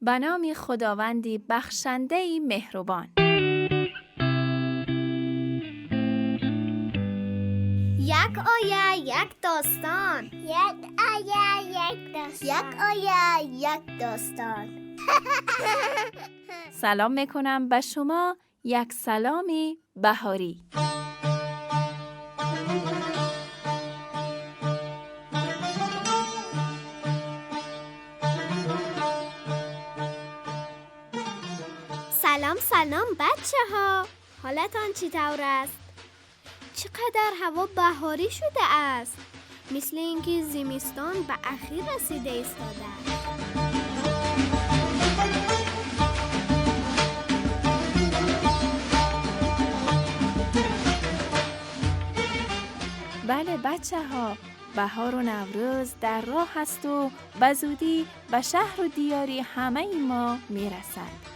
به نام خداوندی بخشنده مهربان. یک آیه یک داستان. یک آیه یک داستان. یک آیه یک داستان. سلام میکنم به شما، یک سلامی بهاری. سلام سلام بچه ها، حالتان چطور است؟ چقدر هوا بهاری شده است، مثل اینکه زمستان به اخیر رسیده ایستاده است. بله بچه ها، بهار و نوروز در راه است و به زودی به شهر و دیاری همه ما میرسد.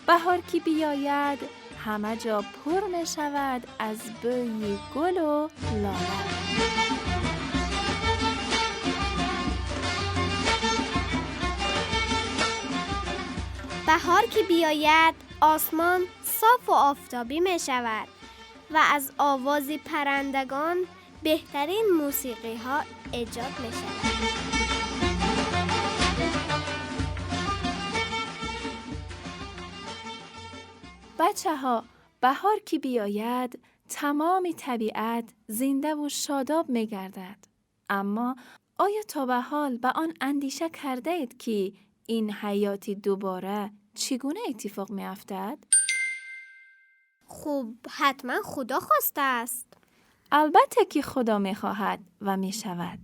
بهار که بیاید همه جا پر می شود از بوی گل و لاله. بهار که بیاید آسمان صاف و آفتابی می شود و از آواز پرندگان بهترین موسیقی ها ایجاد می شود. بچه ها، بهار که بیاید تمام طبیعت زنده و شاداب می گردد. اما آیا تا به حال به آن اندیشه کرده اید که این حیات دوباره چگونه اتفاق می افتد؟ خب حتما خدا خواسته است. البته که خدا می خواهد و می شود.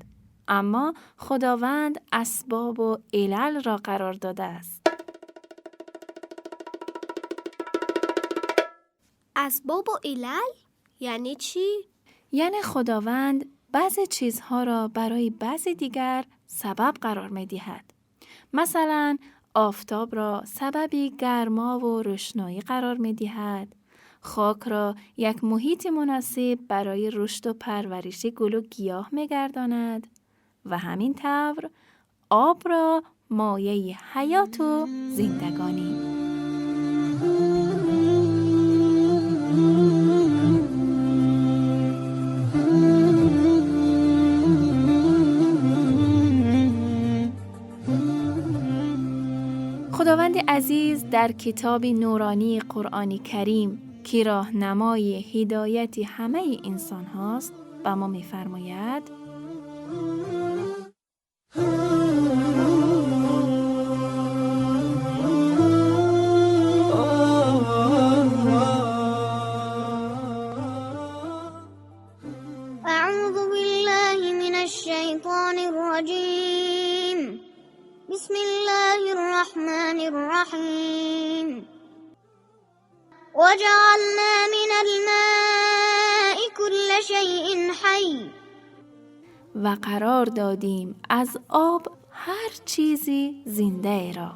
اما خداوند اسباب و علل را قرار داده است. اسباب و علل یعنی چی؟ یعنی خداوند بعضی چیزها را برای بعضی دیگر سبب قرار می دهد. مثلا آفتاب را سبب گرما و روشنایی قرار می دهد. خاک را یک محیط مناسب برای رشد و پرورش گل و گیاه می گرداند و همین طور آب را مایه حیات و زندگانی. خداوند عزیز در کتاب نورانی قرآن کریم که راهنمای هدایت همه انسان هاست به ما می‌فرماید: اعوذ بالله من الشیطان الرجیم، بسم الله الرحمن الرحیم. وجعلنا من الماء كل شیء حی. و قرار دادیم از آب هر چیزی زنده را.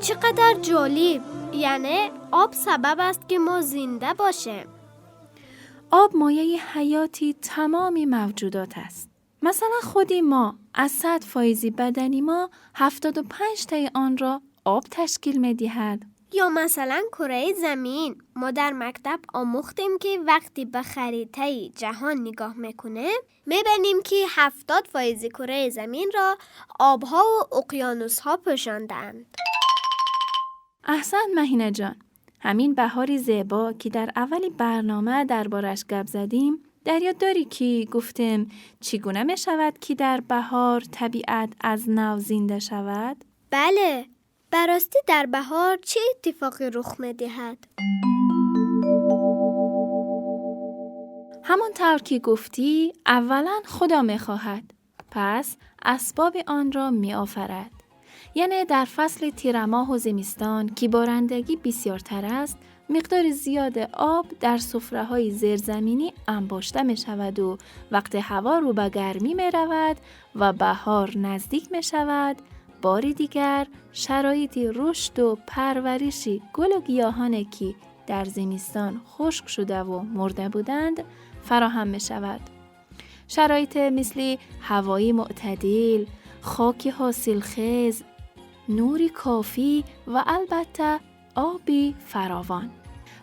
چقدر جالب! یعنی آب سبب است که ما زنده باشیم. آب مایه حیاتی تمام موجودات است. مثلا خودی ما از 100 فایزی بدنی ما 75 تای آن را آب تشکیل می دهد. یا مثلا کره زمین، ما در مکتب آموختیم که وقتی به خریطه جهان نگاه میکنیم میبینیم که 70 فایز کره زمین را آبها و اقیانوسها پوشاندند. احسن مهینه جان، همین بهاری زیبا که در اول برنامه دربارش گپ زدیم، در یاد داری که گفتم چگونه می شود که در بهار طبیعت از نو زنده شود؟ بله، براستی در بهار چه اتفاقی رخ می دهد؟ همانطور که گفتی، اولا خدا می خواهد، پس اسباب آن را می آفرد. یعنی در فصل تیرماه و زمستان که بارندگی بسیارتر است، مقدار زیاد آب در سفره‌های زیرزمینی انباشته می شود و وقت هوا رو به گرمی می رود و بهار نزدیک می شود، باری دیگر شرایط رشد و پرورش گل و گیاهانی که در زمستان خشک شده و مرده بودند فراهم می شود. شرایط مثل هوای معتدل، خاک حاصلخیز، نور کافی و البته آبی فراوان.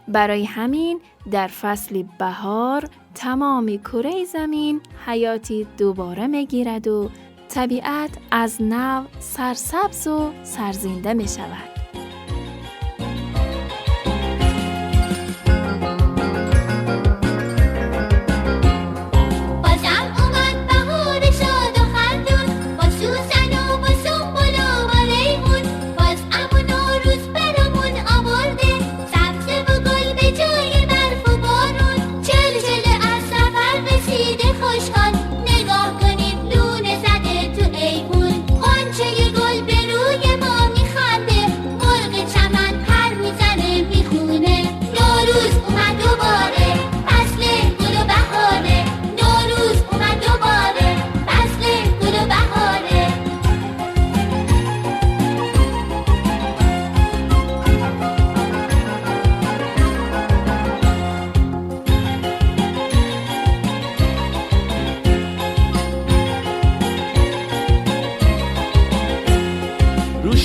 برای همین در فصل بهار تمام کره زمین حیاتی دوباره میگیرد و طبیعت از نو سرسبز و سرزنده می شود.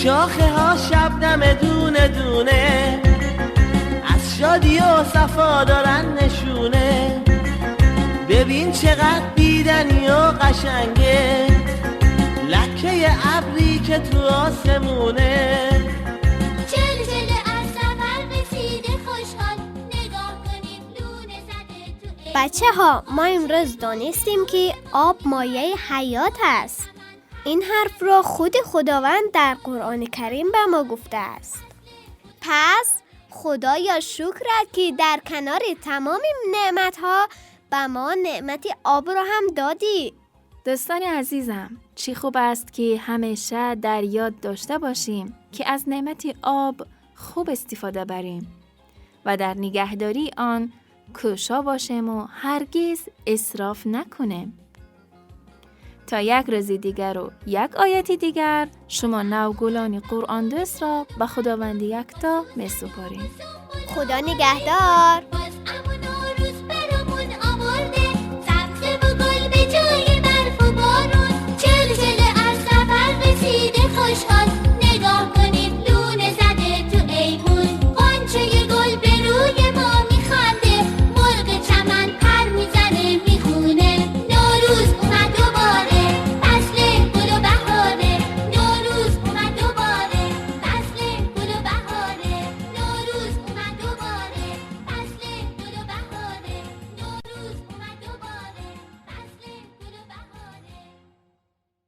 شاخه ها شبنم دونه دونه از شادی و صفا دارن نشونه. ببین چقدر دیدنی و قشنگه لکه ابری که تو آسمونه. چل چل از سفر رسیده خوشحال، نگاه کنید لونه زده تو. بچه ها، ما امروز دانستیم که آب مایه حیات است. این حرف را خود خداوند در قرآن کریم به ما گفته است. پس خدایا شکرت که در کنار تمام نعمتها به ما نعمت آب را هم دادی. دوستان عزیزم، چی خوب است که همیشه در یاد داشته باشیم که از نعمت آب خوب استفاده بریم و در نگهداری آن کوشا باشیم و هرگز اسراف نکنیم. تا یک روز دیگر و یک آیت دیگر شما نوگلان قرآن دوست را به خداوند یکتا می سپاریم. خدا نگهدار. باز عمو نوروز برامون آورده سبزه و گل به جای برف و بارون. چل چل از سفر رسیده خوشحال،